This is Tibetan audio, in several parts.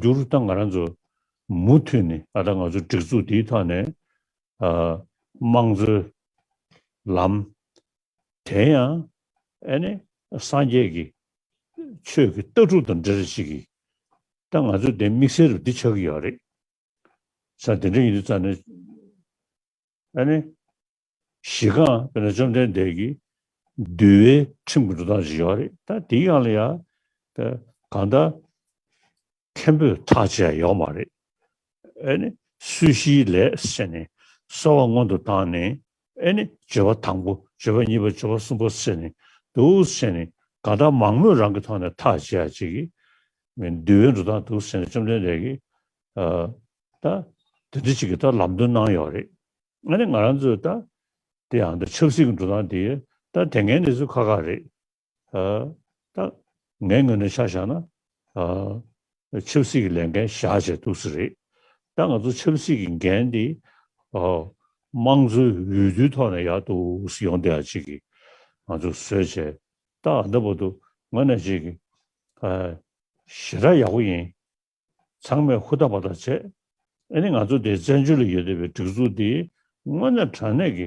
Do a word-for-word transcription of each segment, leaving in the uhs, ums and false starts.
འགྱུར་ད་ང་རང་ཚོ་མུ་མཐུད་ནས་ཨ་ད་ང་ཚོ་སྒྲིག་འཛུགས་འདིའི་ཐོག་ནས་ཨ་དམངས་གཙོའི་ལམ་དེ་ཡང་ཨ་ནི་སངས་རྒྱས་ཀྱི་ཆོས་ཀྱི་ལྟ་གྲུབ་དང་འབྲེལ་ཞིག་གིས་ད་ང་ཚོ་དེ་དམིགས་བསལ་རུ་འདི་ཆགས་ཀྱི་ཡོད་རེད། ས་དེ་འདྲ་ཡིན་དུས་ཙང་ནས་ཨ་ནི་གཞི་རྐང་དཔེར་ན་བཅོམ་ལྡན་འདས་ཀྱི་འདུལ་བའི་ཁྲིམས་ཀྱི་འགྲོ་སྟངས་ཤིག་ཡོད་རེད། ད་དེའི་སྒང་ལ་ཡང་གང་ལྟར་མཁན་པོས་ཐག་བཅད་ཡོད་མ་རེད། ཨ་ནི་སྲོད་ཞིའི་ལས་ཟེར་ནས་གསོལ་བ་སྔོན་དུ་བཏང་ནས་ཨ་ནི་བརྗོད་པ་དང་པོ་བརྗོད་པ་གཉིས་པ་བརྗོད་པ་གསུམ་པ་ཟེར་ནས་འདུག་ཟེར་ནས་གང་ལྟར་མང་མོས་རང་གི་ཐོག་ནས་ཐག་བཅད་ཡ་ཅིག་གིས་འདུལ་བའི་འགྲོ་སྟངས་འདུག་ཟེར་ནས་བཅོམ་ལྡན་འདས་ཀྱིས་ད་དེ་འདྲ་ཅིག་གིས་ད་ལམ་སྟོན་གནང་ཡོད་རེད། ཨ་ནི་ང་རང་ཚོས་ད་དེ་ཡང་ད་ཆབ་སྲིད་ཀྱི་འགྲོ་སྟངས་དེ་ད་དེ་སྔའི་གནས་ཚུལ་ཁག་ཁག་རེད། ཨ་ད་ངའི་ངོས་ནས་ཆ་བཞག་ན་ཨ་ཆབ་སྲིད་ཀྱི་ལས་འགན་བཞག་བྱས་འདུག་སེ་རེད། ད་ང་ཚོ་ཆབ་སྲིད་ཀྱི་འགན་དེ་ཨ་དམངས་གཙོའི་འོས་བསྡུའི་ཐོག་ནས་ཡར་འདུག་སེ་ཡོང་བསྡད་ཡ་ཅིག་གིས་ང་ཚོ་བཟོས་བྱས་ད་ཨ་ད་བར་དུ་ང་ནས་ཅིག་གིས་ཨ་ཞེ་དྲག་ཡག་པོ་ཡིན། ཚང་མས་ཧུར་ཐག་འབད་ཐག་བྱས། ཨ་ནི་ང་ཚོ་དེ་བཙན་བྱོལ་ལ་ཡོད་བསྡད་པའི་སྒྲིག་འཛུགས་འདི་དངོས་གནས་དྲང་གནས་ཀྱི་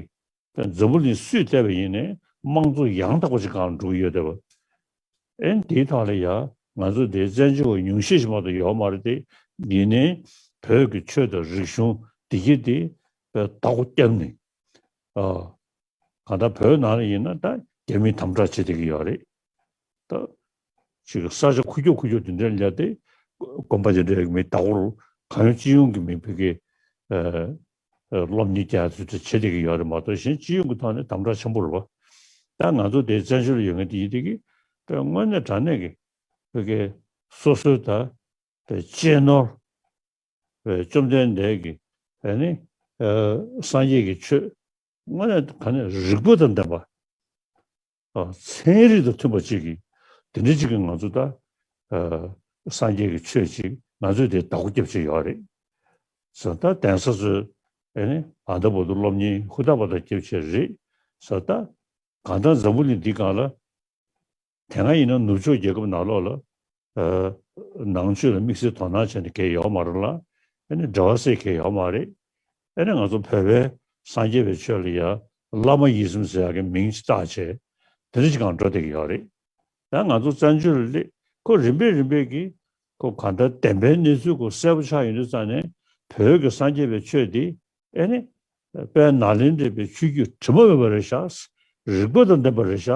འཛམ་བུ་གླིང་སུས་བལྟས་པ་ཡིན་ནའི་དམངས་གཙོ་ཡང་དག་པ་ཞིག་སྒང་ལ་འགྲོ་གི་ཡོད་བསྡད་པ། ཨ་ནི་དེའི་ཐོག་ལ་ཡ་ང་ཚོ་དེ་བཙན་བྱོལ་བ་ཉུང་ཤས་ཤིག་མ་གཏོགས་ཡོད་མ་རེད་དེ། ཡིན་ནའི་བོད་ཀྱི་ཆོས་དང་རིག་གཞུང་འདི་གི་དེ་བདག་པོ་བརྒྱབ་ནས་ཨ། གང་ལྟར་བོད་ནང་ལ་ཡིན་ན་ད་རྒྱ་མིས་དམ་དྲག་བྱེད་བསྡད་ཀྱི་ཡོད་རེད། ད་ཅིག་ས་ཆ་ཁུག་ཀྱོག་ཁུག་ཀྱོག་དེ་འདྲ་ལ་དེ་དགོན་པ་དེ་འདྲའི་མི་བདག་པོར་གང་ཡོང་ཅི་ཡོང་གི་མི་བོད་ཀྱི་ཨ་ཨ་སློབ་གཉེར་རྒྱག་ཚུལ་དེ་བྱེད་བསྡད་ཀྱི་ཡོད་རེད་མ་གཏོགས་གཞན་སྤྱི་ཡོངས་ཀྱི་ཐོག་ནས་དམ་དྲག་ཆེན་པོ་རེད་པ། ད་ང་ཚོ་དེ་བཙན་བྱོལ་ལ་ཡོད་མཁན་དེ་ཡིན་དེ་གི་དཔེ་དངོས་གནས་དྲང་གནས་ཀྱི་བོད་ཀྱི་སོ་སོའི་ད་དཔེ་གཅེས་ནོར། བཅོམ་ལྡན་འདས་ཀྱི་ཨ་ནི་ཨ་སངས་རྒྱས་ཀྱི་ཆོས་དངོས་གནས་ག་ནས་རིགས་པ་དང་ལྡན་པ། ཨ་ཚན་རིག་དང་མཐུན་པ་ཅིག་གིས་དེ་འདྲ་ཅིག་གིས་ང་ཚོ་ད་ཨ་སངས་རྒྱས་ཀྱི་ཆོས་ཅིག་ང་ཚོས་དེ་བདག་པོ་རྒྱབ་བྱས་ཡོད་རེད། ཟེར་ད་གདན་ས་ཚོས་ཨ་ནི་ཨ་ད་བར་དུ་སློབ་གཉེར་ཧུར་ཐག་པ་དང་རྒྱབ་བྱས་རེད། ཟེར་ད་གང་ལྟར་འཛམ་བུ་གླིང་འདི་སྒང་ལ། དེ་སྔ་ཡིན་ན་ནུབ་ཕྱོགས་རྒྱལ་ཁབ་ནང་ལོགས་ལ་ཨ་ནང་ཆོས་ལ་དམིགས་བསལ་དོ་སྣང་བྱས་ནས་གལ་ཡོད་མ་རེད་ལ། ཨ་ནི་འབྲེལ་བ་སེལ་གལ་ཡོད་མ་རེད། ཨ་ནི་ང་ཚོ་བོད་པའི་སངས་རྒྱས་པའི་ཆོས་ལ་ཡ་བླ་མ་ཡིད་བཞིན་ཟེར་ཡག་གི་མིང་ཅིག་བཏགས་བྱས་དེ་འདྲ་ཅིག་སྒང་འགྲོ་བསྡད་ཀྱི་ཡོད་རེད། ད་ང་ཚོ་བཙན་བྱོལ་ལ་སླེབས་ཁོ་རིམ་པས་རིམ་པས་ཀྱིས་ཁོ་གང་ལྟར་བདེན་པའི་གནས་ཚུལ་ཁོ་གསལ་པོ་ཆགས་ཡོང་དུས་ཙང་ནས་བོད་ཀྱི་སངས་རྒྱས་པའི་ཆོས་འདི་ཨ་ནི་དཔལ་ནཱ་ལེནྡྲའི་པའི་ཆོས་བརྒྱུད་དྲི་མ་མེད་པ་རེད་ཤག་རིགས་པ་དང་ལྡན་པ་རེད་ཤག་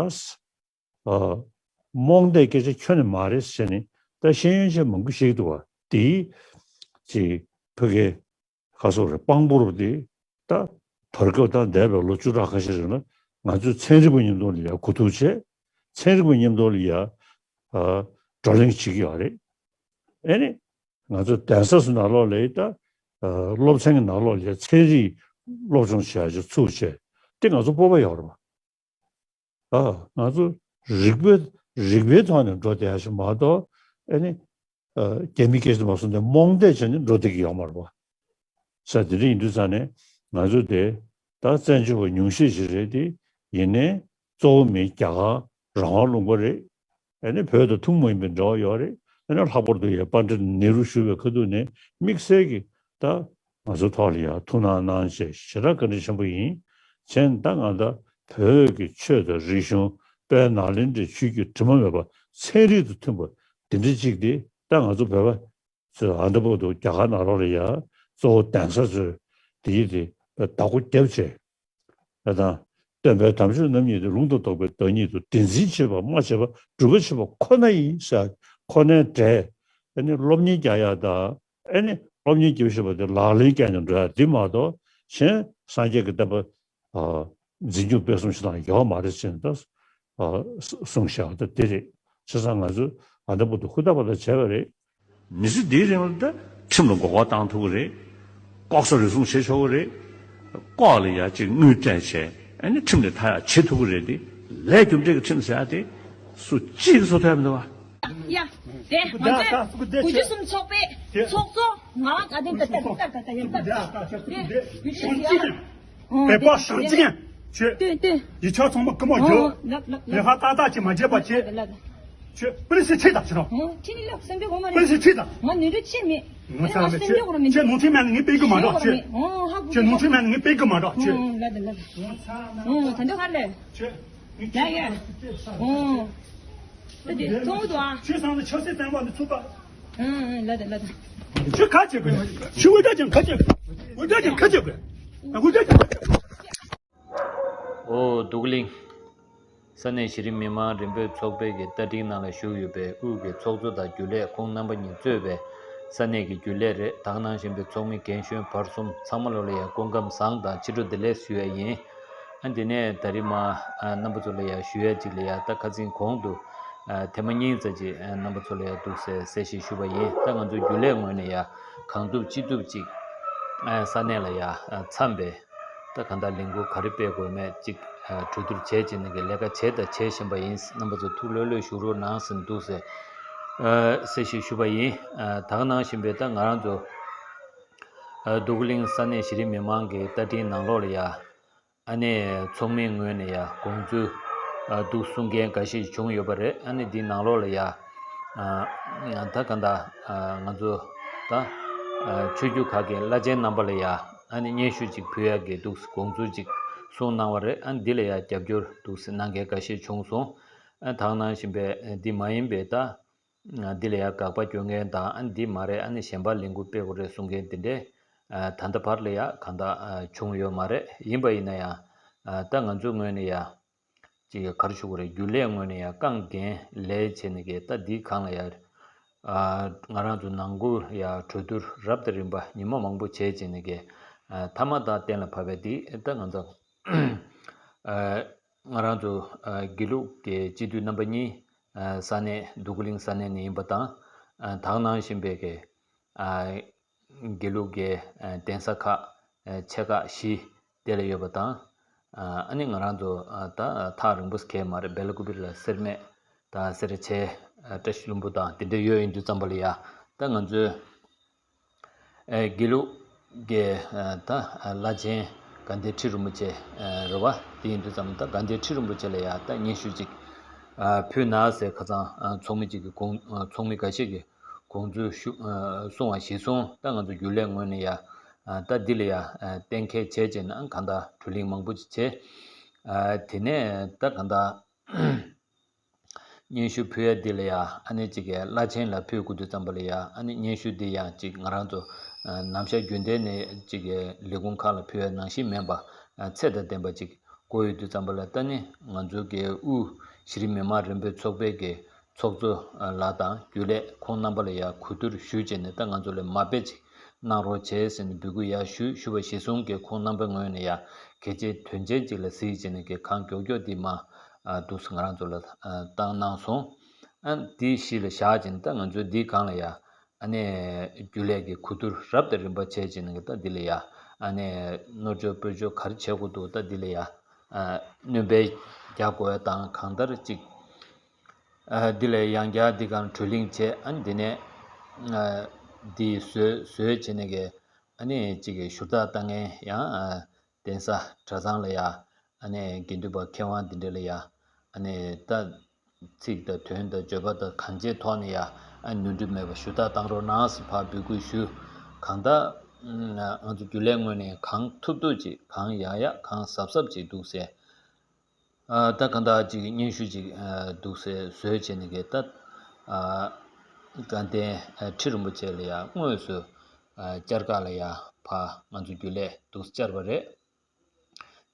ཨ། རྨོངས་དད་སྐད་ཆ་ཁྱོན་ནས་མ་རེད་ཟེར་ནས་ད་ཤེས་ཡོན་ཅན་མང་པོ་ཞིག་འདུག་བ་དེའི་ཅིག་བོད་སྐད་ཁ་སོགས་རེ་དཔང་པོ་རུ་དེ་ད་དར་ཁྱབ་དང་འདས་པའི་ལོ་བཅུ་ཕྲག་ཁ་ཤས་རིང་ལ་ང་ཚོས་ཚན་རིག་པ་མཉམ་དུ་ལ་ཡ་གོ་བསྡུར་བྱས། ཚན་རིག་པ་མཉམ་དུ་ལ་ཡ་ཨ་བགྲོ་གླེང་བྱེད་ཀྱི་ཡོད་རེད། ཨེ་ནི་ང་ཚོ་གདན་ས་སུ་ནང་ལོགས་ལ་ཡི་ད་ཨ་སློབ་ཚན་གྱི་ནང་ལོགས་ལ་ཡ་ཚན་རིག་སློབ་སྦྱོང་བྱེད་ཡ་ཅིག་ཚུགས་བྱས་དེ་ང་ཚོ་སྤོབས་པ་ཡོད་རེད་བ། ཨ། ང་ཚོ་རིག་པའི་རིག་པའི་ཐོག་ནས་འགྲོ་བསྡད་ཡ་ཞིག་མ་གཏོགས་ཨ་ནི་ཨ་རྒྱ་མི་སྐད་ཆ་མ་གསུངས་ཏེ་རྨོངས་དད་བྱས་ནས་འགྲོ་བསྡད་ཀྱི་ཡོད་མ་རེད་བ། ས་དེ་འདྲ་ཡིན་དུས་ཙང་ནས་ང་ཚོ་དེ་ད་བཙན་བྱོལ་བ་ཉུང་ཤས་ཤིག་རེད་དེ་ཡིན་ནའི་གཙོ་བོ་མི་རྒྱ་གར་རང་དབང་ལུང་པ་རེད། ཨ་ནི་བོད་དང་ཐུན་མོང་མ་ཡིན་པའི་འབྲེལ་བ་ཡོད་རེད། ཨ་ནི་ལྷག་པར་དུ་ཡ་པཎྜི་ཏ་ནེ་རུ་བཞུགས་པའི་ཁ་ཐུག་ནས་དམིགས་བསལ་གྱི་ད་ང་ཚོ་ཐོག་ལ་ཡ་ཐུགས་སྣང་གནང་བྱས་ཞེ་དྲག་བཀའ་དྲིན་ཆེན་པོ་ཡིན། བྱས་ན་ད་ང་ད་བོད་ཀྱི་ཆོས་དང་རིག་གཞུང་དཔལ་ནཱ་ལེནྡྲའི་ཆོས་བརྒྱུད་དྲི་མ་མེད་པ་ཚན་རིག་དང་མཐུན་པ་འདི་འདྲ་ཅིག་དེ་ད་ང་ཚོ་བོད་པ་ཚོས་ཨ་ད་བར་དུ་རྒྱ་གར་ནང་ལོགས་ལ་ཡ་གཙོ་བོ་གདན་ས་ཚོས་དེ་ཡི་དེ་བདག་པོ་རྒྱབ་བྱས། ཡ་དང་། སྟོན་པའི་དམ་ཆོས་རྣམ་གཉིས་ཏེ། ལུང་དང་རྟོགས་པའི་བདག་ཉིད་དོ། དེ་འཛིན་བྱེད་པ་སྨྲ་བྱེད་པ་སྒྲུབ་པ་བྱེད་པ་ཁོ་ན་ཡིན་ཟེར་ཁོ་ནའི་འབྲས། ཨ་ནི་སློབ་གཉེར་རྒྱག་ཡ་དང་ཨ་ནི་སློབ་གཉེར་རྒྱབ་བཞིན་པ་དེ་ལག་ལེན་བཀལ་ནས་འགྲོ་ཡ་འདི་མ་གཏོགས་གཞན་སངས་རྒྱས་ཀྱི་བསྟན་པ་འཛིན་སྐྱོང་སྤེལ་གསུམ་བྱེད་སྟངས་ཡོད་མ་རེད་ཟེར་ནས་ད་གསུངས་བཞག་ད་དེ་རེད། བྱས་ཙང་ང་ཚོས་ཨ་ད་བར་དུ་ཧུར་ཐག་པ་ད་བྱས་པ་རེད། མི་ཚེ་འདིའི་རིང་ལ་ད་ཁྲིམས་ལ་མགོ་སྐོར་བཏང་ཐུབ་ཀྱི་རེད། ལྐོག་ཟ་རུལ་སུངས་བྱེད་ཆོག་གི་རེད། ལྐོག་ལ་ཡ་གཅིག་དངུལ་སྤྲད་བྱས་ཨ་ནི་ཁྲིམས་ལས་ཐར་ཡག་བྱེད་ཐུབ་ཀྱི་རེད་དེ། ལས་རྒྱུ་འབྲས་ཀྱི་ཁྲིམས་ཟེར་ཡག་དེ་སུ་གཅིག་གིས་བཟོ་ཐུབ་ཡག་མི་འདུག་བ། ཡ། དེ་ང་ཚོས་དགུ་བཅུ་གསུམ་ཚོགས་པའི་ཚོགས་གཙོ་ངག་དབང་དགའ་ལྡན་ད་ད་ད་ད་ཡང་ད་དེ་ཡུལ་ཤུལ་ཡ། ཨོ་བོད་པ་ཞང་ཅིང་ཆོས་སྟོན་སྟོན། ཡིག་ཆ་ཚང་མ་ཀུ་མོ་ཨོ་རྒྱོབ། ལབ་ལབ་ལབ། ལས་ཀ་ཏག་ཏག་ཅིག་མ་བརྗེད་པ་བྱེད། ལབ་ལབ། ཁྱོད་པེ་རི་སི་ཁྲིད་དང་ཕྱི་རོགས། ཨོ། ཁྱེད་ནི་ལོག་སེམས་ཁོ་མ་པེ་རི་སི་ཁྲིད་དང་། ང་ནི་འདྲ་ཆེ་མེད། ང་ས་མེད་སེམས་ཁོ་ར་མེད། ཁྱོད་ནོར་འཁྲུལ་མེད་ན་ངས་སྤེལ་གི་མ་འགྲོ་ཁྱོད། ཁྱོད་ནོར་འཁྲུལ་མེད་ན་ངས་སྤེལ་གི་མ་འགྲོ་ཁྱོད། ལ་ད་ལ་ད། ད་འདི་ཧ་ལས། ཁྱོད། ཡ་ཡ། ཨོ། ད་དེ་གཏོང་གི་འདུག་ཨ། ཁྱོད་སང་ལ་ཆབ་སྲིད་བཙན་པ་འདི་ཚུགས་པ། ཨང་ཨང་། ལ་ད་ལ་ད། ཁྱོད་ཁ་ཆེ་དགོས། ཁྱོད་འུར་སྒྲ་ཀྱང་ཁ་ཆེ་དགོས། འུར་སྒྲ་ཀྱང་ཁ་ཆེ་དགོས། འུར་སྒྲ་ཀྱང་ཁ་ཆེ་དགོས། ཨོ། འདུག་གླིང་། ས་གནས་གཞི་རིམ་མི་མང་རིམ་སྤོར་ཚོགས་པའི་གི་ལྟ་འཕྲིན་ནང་ལ་ཞུགས་ཡོད་པའི་དབུས་ཀྱི་ཚོགས་གཙོ་དང་རྒྱུན་ལས་ཁོང་རྣམ་པ་གཉིས་གཙོས་པའི་ས་གནས་ཀྱི་རྒྱུན་ལས་རེད། ད་ག་ནང་བཞིན་པའི་ཚོགས་མི་རྒན་གཞོན་བར་གསུམ་ཚང་མ་ལོ་ལ་ཡང་སྐུ་ཁམས་བཟང་དང་ཕྱི་དྲོ་བདེ་ལེགས་ཞུ་ཡ་ཡིན། ཨ། འདི་ནས་ད་རིང་མ་ཨ་རྣམ་པ་ཚོ་ལ་ཡང་ཞུ་ཡ་གཅིག་ལ་ཡང་ད་ཁ་སང་གོང་དུ་ཨ་ཐེངས་མ་གཉིས་ཙམ་ཅིག་ཨ་རྣམ་པ་ཚོ་ལ་ཡང་འདུག་སེ་གསལ་བཤད་ཞུས་པ་ཡིན། ད་ང་ཚོའི་རྒྱུན་ལས་ངོས་ནས་ཡང་གང་ཐུབ་ཅི་ཐུབ་ཅིག་ཨ་ས་གནས་ལ་ཡང་ཨ་འཚམས་པའི་ད་གང་ལྟར་ལས་འགུལ་ག་རེ་སྤེལ་དགོས་མེད་ཅིག་ཨ་གྲོས་བསྡུར་བྱས་བྱས་ནས་ཀྱི་ལས་ཀ་བྱས་དང་བྱེད་བཞིན་པ་ཡིན། རྣམ་པ་ཚོ་ཐུགས་ལྷོད་ལྷོད་བཞུགས་རོགས་གནང་ཟེར་འདུག་སེ་ཨ་གསལ་བཤད་ཞུས་པ་ཡིན། ཨ་ད་ག་ནང་བཞིན་པའི་ད་ང་རང་ཚོ་ཨ་འདུག་གླིང་ས་གནས་གཞི་རིམ་མི་མང་གི་ལྟ་འཕྲིན་ནང་ལོགས་ལ་ཡ་ཨ་ནི་ཚོགས་མིའི་ངོས་ནས་ཡ་དགོངས་ཚུལ་ཨ་འདུག་གསུང་མཁན་འགའ་ཤས་བྱུང་ཡོད་པ་རེད། ཨ་ནི་འདི་ནང་ལོགས་ལ་ཡ་ཨ་ད་ག་འདྲ་ཨ་ང་ཚོ་ད་ཨ་ཆོས་བརྒྱུད་ཁག་གི་བླ་ཆེན་རྣམ་པ་ལ་ཡ་ཨ་ནི་སྙན་ཞུ་ཅིག་ཕུལ་ཡ་གི་འདུག་དགོངས་ཚུལ་ཅིག་གསུངས་གནང་བ་རེད། ཨ་ནི་འདི་ལ་ཡ་རྒྱབ་སྐྱོར་འདུག་གནང་མཁན་འགའ་ཤས་བྱུང་སོང་། ཨ་ད་ག་ནང་བཞིན་པའི་འདི་མ་ཡིན་པའི་ད། འདི་ལ་ཡང་དགག་པ་སྐྱོན་མཁན་དང་། ཨ་འདི་མ་རེད། ཨ་ནི་གཞན་པ་ལས་འགུལ་སྤེལ་དགོས་རེད་གསུང་མཁན་དེ་འདྲས་ད་ལྟ་བར་ལ་ཡང་གང་ལྟར་བྱུང་ཡོད་མ་རེད། ཡིན་པ་ཡིན་ན་ཡང་ད་ང་ཚོའི་ངོས་ནས་ཡང་ཅིག་ག་རེ་ཞུ་དགོས་རེད། རྒྱུན་ལས་ངོས་ནས་ཡང་རྐང་འགན་ལས་བྱས་ནས་གི་ད་འདིའི་སྒང་ལ་ཡང་ང་རང་ཚོ་ནང་ཁུལ་ཡང་གྲོས་བསྡུར་རབ་དང་རིམ་པ་ཉི་མ་མང་པོ་བྱས་བྱས་ནས་གི་མཐའ་མ་དང་གཏན་ལ་ཕབ་པའི་འདི་ད་ང་ཚོ་ང་རང་ཚོ་དགེ་ལུགས་ཀྱི་སྤྱི་འཐུས་རྣམ་པ་གཉིས། ས་གནས་འདུ་གུ་གླིང་ས་གནས་ནས་ཡིན་པ་དང་། ད་ག་ནང་བཞིན་པའི་གི་དགེ་ལུགས་ཀྱི་གདན་ས་ཁག་ཆེ་ཁག་བཞི་དེ་ལ་ཡོད་པ་དང་། ཨ་ནི་ང་རང་ཚོ་ད་ཐག་རིང་པོ་གས་མ་རེད། སྦེལ་ཀུ་པེ་ལ་སེར་སྨད་དང་སེར་བྱེས་བཀྲ་ཤིས་ལྷུན་པོ་དང་དེ་འདྲ་ཡོད་ཡིན་དུས་ཙམ་པ་ལ་ཡ་ད་ང་ཚོའི། དགེ་ལུགས་ཀྱི་ད་བླ་ཆེན་དགའ་ལྡན་ཁྲི་རིན་པོ་ཆེ་རེད་བ། དེ་ཡིན་དུས་ཙམ་ད་དགའ་ལྡན་ཁྲི་རིན་པོ་ཆེ་ལ་ཡ་ད་སྙན་ཞུ་ཅིག་ཕུལ་ན་ཟེར་ཁ་སང་ཚོགས་མི་ཅིག་གི་དགོངས་ཚོགས་མི་འགའ་ཤས་ཀྱི་དགོངས་ཚུལ་ཞུ་གསུང་བ་གཞིར་བཟུང་ད་ང་ཚོ་རྒྱུན་ལས་ངོས་ནས་ཡ་ད་འདི་ལ་ཡ་གཏན་འཁེལ་བྱས་བྱས་ན་གང་ལྟར་བགྲོ་གླེང་མང་པོ་ཅིག་བྱས། དེ་ནས་ད་གང་ལྟར། སྙན་ཞུ་ཕུལ་ཡ་འདི་ལ་ཡ་ཨ་ནི་གཅིག་གི་བླ་ཆེན་ལ་ཕུལ་དགོས་དུས་ཙམ་པ་ལ་ཡ་ཨ་ནི་སྙན་ཞུ་འདི་ཡང་གཅིག་ང་རང་ཚོ་ནམ་ཞག་རྒྱུན་ལྡན་ནས་གཅིག་གི་ལས་ཁུངས་ཁག་ལ་ཕུལ་ཡ་ནང་བཞིན་མིན་པ་ཚད་དང་ལྡན་པ་ཅིག་དགོས་ཡོད་དུས་ཙམ་པ་ལ་ད་ནི་ང་ཚོ་གི་དབུས་གཞི་རིམ་མི་མང་རིམ་པའི་ཚོགས་པའི་གི་ཚོགས་གཙོ་ལགས་དང་རྒྱུན་ལས་ཁོང་རྣམ་པ་ལ་ཡ་གོ་བསྡུར་ཞུས་བྱས་ནས་ད་ང་ཚོ་ལ་མ་དཔེ་ཅིག་གནང་རོགས་བྱས་ཟེར་ནས་འབོད་སྐུལ་ཡ་ཞུས་ཞུས་པ་གཞིར་བཟུང་གི་ཁོང་རྣམ་པའི་ངོས་ནས་ཡ་གལ་ཆེའི་དོན་ཆེན་ཅིག་ལ་གཟིགས་བྱས་ནས་གི་གང་མགྱོགས་མགྱོགས་འདི་མ། ཨ་འདུག་སེ་ང་རང་ཚོ་ལ་ཨ་བཏང་གནང་སོང་། ཨ་འདི་གཞི་ལ་བཞག་ཅིང་ད་ང་ཚོས་འདིའི་སྒང་ལ་ཡ་ཨ་ནི་རྒྱུན་ལས་ཀྱི་གོ་བསྡུར་རབ་དང་རིམ་པ་བྱས་ཅིང་ད་འདི་ལ་ཡ་ཨ་ནི་སྣོལ་སྦྱོར་སྤོས་སྦྱོར་ག་རེ་བྱེད་དགོས་འདུག་ད་འདི་ལ་ཡ་ཨ་སྣོན་པ་རྒྱག་དགོས་ཡ་དང་གང་ལྟར་ཅིག་ཨ་འདི་ལ་ཡང་བསྐྱར་འདི་སྒང་བགྲོ་གླེང་བྱས། ཨ་ནི་འདི་ནས་ཨ་འདི་བཟོས་བཟོས་བྱས་ནས་ཀྱི་ཨ་ནི་ཅིག་གི་ཞུ་དག་བཏང་མཁན་ཡང་ཨ་གདན་ས་གྲྭ་ཚང་ལ་ཡ། ཨ་ནི་དགེ་འདུན་པ་མཁས་དབང་འདི་འདྲ་ལ་ཡ། ཨ་ནི་ད་ཚིག་དང་དོན་དང་བརྗོད་པ་དང་གང་ཅིའི་ཐོག་ནས་ཡ། ཨ་ནི་ནོར་འཁྲུལ་མེད་པ་ཞུ་དག་བཏང་རོགས་གནང་ཟེར་ཕར་འབོད་སྐུལ་ཞུ། གང་ལྟར་ང་ཚོ་རྒྱུན་ལས་ངོས་ནས་གང་ཐུབ་ཐུབ་ཅིག་གང་ཡག་ཡག་གང་གཟབ་གཟབ་ཅིག་འདུག་སེ། ཨ་ད་གང་ལྟར་ཅིག་སྙན་ཞུ་ཅིག་ཨ་འདུག་སེ་བཟོས་བྱས་ནས་གི་ད་ཨ་དགའ་ལྡན་ཨ་ཁྲི་རིན་པོ་ཆེ་ལ་ཡ་དངོས་སུ་ཨ་བཅར་ག་ལ་ཡ་ཕར་ང་ཚོ་རྒྱུན་ལས་འདུག་སེ་བཅར་བ་རེད།